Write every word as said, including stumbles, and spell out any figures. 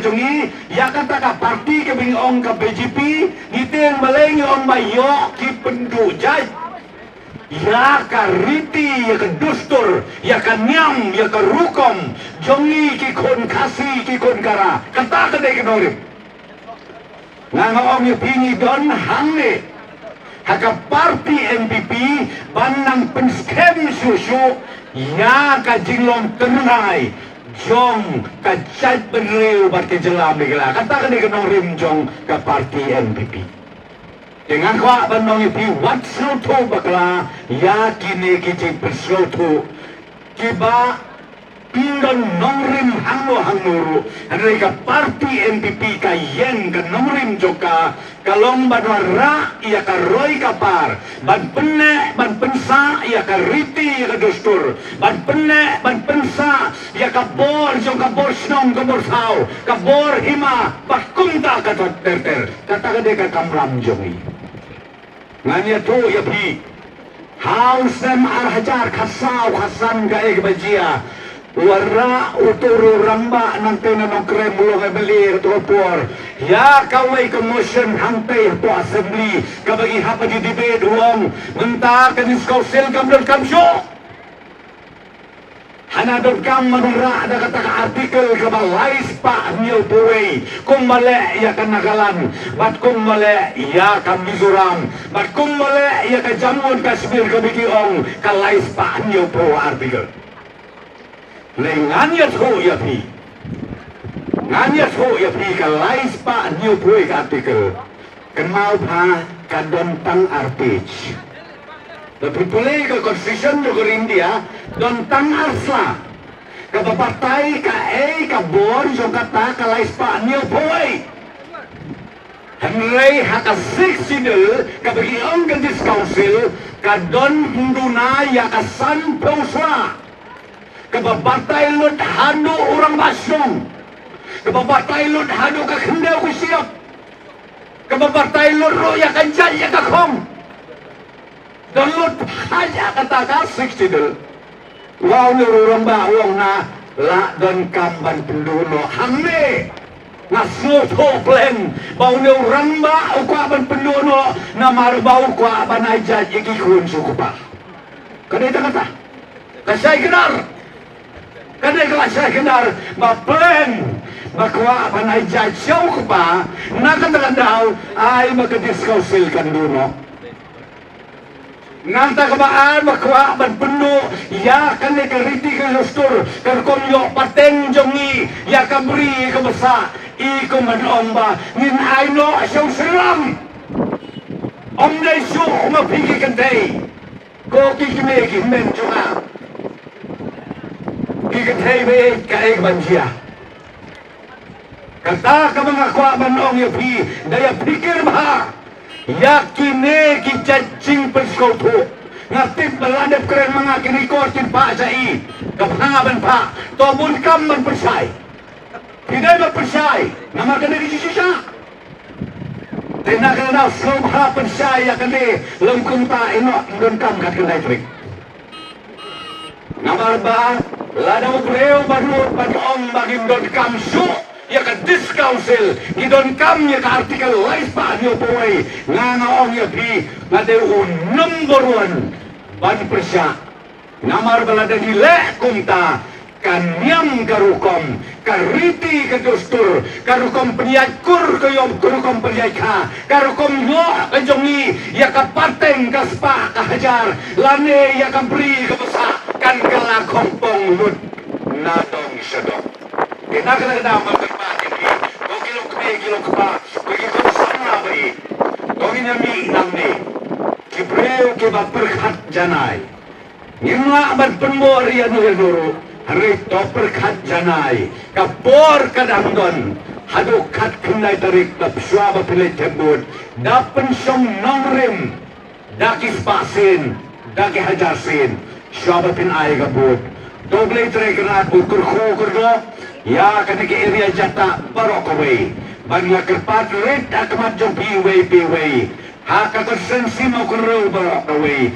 jong ngi ïa kata ka parti kaba ngi ong ka B J P, ngi tieng balei ngi ong ba ïoh ki pynduh jait ïa ka riti, ïa ka dustur, ïa ka niam, ïa ka rukom jong ngi ki khun Khasi, ki khun Khara. Kata ka dei ka nongrim. Nga nga ong ïa phi, ngi don hangne ha ka parti N P P ban nang pynskhem shuh shuh ïa ka jinglong tyrnai jong ka jaitbynriew bad ka jylla Meghalaya. Kata ka dei ka nongrim jong ka parti N P P. Te ngan kwah ban ong ïa phi, wat sngewthuh bakla ïa kine ki jingpynsngewthuh kiba ym don nongrim hangno hangno ruh. Hynrei ka parti N P P ka ïeng, ka nongrim jong ka ka long ban wanrah ïa ka roi ka par, ban pynneh ban pynsah ïa ka riti ïa ka dustur, ban pynneh ban pynsah ïa ka bor jong ka bor shnong, ka bor thaw, ka bor hima bad kumta ka ter ter. Kata ka dei ka kamram jong ngi. Ngan ïathuh ïa phi, ha u snem ar hajar khatsaw khatsan kaei kaba jia, u wanrah uto u rangbah nangtei na Nongkrem, u long M L A kato ka por, ïa kawei ka motion hangtei hapoh Assembly kaba ngi hap ban ïa debate, u ong mynta ka District Council kam donkam shuh. Hana donkam ban wanrah da kata ka article kaba lai spah hynñiewphew wei, kumba leh ïa ka Nagaland bad kumba leh ïa ka Mizoram bad kumba leh ïa ka Jammu and Kashmir kaba ki ong ka lai spah hynñiewphew article. Lei ngan ïathuh ïa phi, ngan ïathuh ïa phi, ka lai spah hynñiewphew wei ka article, kynmaw bha, ka don tang ar page. Lada phi pule ka Constitution jong ka India, don tang ar sla. Kaba batai kaei ka bor jong kata ka lai spah hynñiewphew wei. Hynrei ha ka Sixth Schedule kaba ki ong ka District Council, ka don hangno ïa ka sanphew sla. Kaba batai lut haduh u rangbah shnong. Kaba batai lut haduh ka khyndew ka shyiap. Kaba batai lut ruh ïa ka jait ïa ka khong. Don lut ha ïa kata ka Sixth Schedule. Wa une u rangbah u ong, nga la donkam ban pynduh noh hangne. Nga sngewthuh pleng ba une u rangbah u kwah ban pynduh noh namar ba u kwah ban ai jait ïa ki khun sha u kpa. Ka dei tang kata. Ka shai kdar. Ka dei ka la shai kdar ba pleng ba kwah ban ai jait sha u kpa, na kata ka daw ai ba ka District Council kan duh noh. Nangta kaba ar ba kwah ban pynduh ïa kane ka riti ka dustur, ka rukom ïoh pateng jong ngi ïa ka bri ka basa, i kum ban ong ba ngin ai noh sha u shynrang. Ym dei shuh ma phi ki kynthei. Ko ki kmie ki hynmen jong nga, ki kynthei, ba ïeit kaei kaban jia. Kata kaba nga kwah ban ong ïa phi, da ïa phikir bha ïa kine ki jait jingpynsngewthuh. Nga tip ba la dep kren ma nga, kine ki kor kin phah sha i, ka bha ban phah. To bun kam ban pynshai. Phi dei ban pynshai namar kane ka jingshisha. Te na kane ka daw sngewbha pynshai ïa kane, long kumta, ïa noh, ym donkam khatkhyndai tarik. Namar ba lada u briew ba nud ban ong ba ngim donkam shuh ïa ka District Council, ngi donkam ïa ka Article lai spah hynñiewphew wei, nga nga ong ïa phi, nga dei u number one ban pyrshah. Namar ba lada ngi leh kumta, ka niam ka rukom, ka riti ka dustur, ka rukom pynïaid kur, ka ïoh, ka rukom pynïaid kha, ka rukom ïoh ka jong ngi ïa ka pateng, ka spah, ka hajar, lane ïa ka bri ka basa, kan kylla khongpong lut na dong sha dong. Te na kata ka daw, nga kyrpad ïa phi, ko ki lok kmie, ki lok kpa, ko ki khun samla ba ïeit, ko ngin ïa mih nangne, ki briew kiba pyrkhat janai. Ngim lah ban pynbor ïa no ïa no ruh, hynrei to pyrkhat janai. Ka por ka dang don, haduh khatkhyndai tarik, da shuwa ba phin leit thep vote, da pynshong nongrim da ki spah sien, da ki hajar sien, shuwa ba phin ai ka vote. To Blei Trai Kynrad un kyrkhu kyrdoh ïa kane ka area Jatta baroh kawei. Bad nga kyrpad rit ha khmat jong phi iwei pa iwei, ha ka constituency Mawkynrew baroh kawei.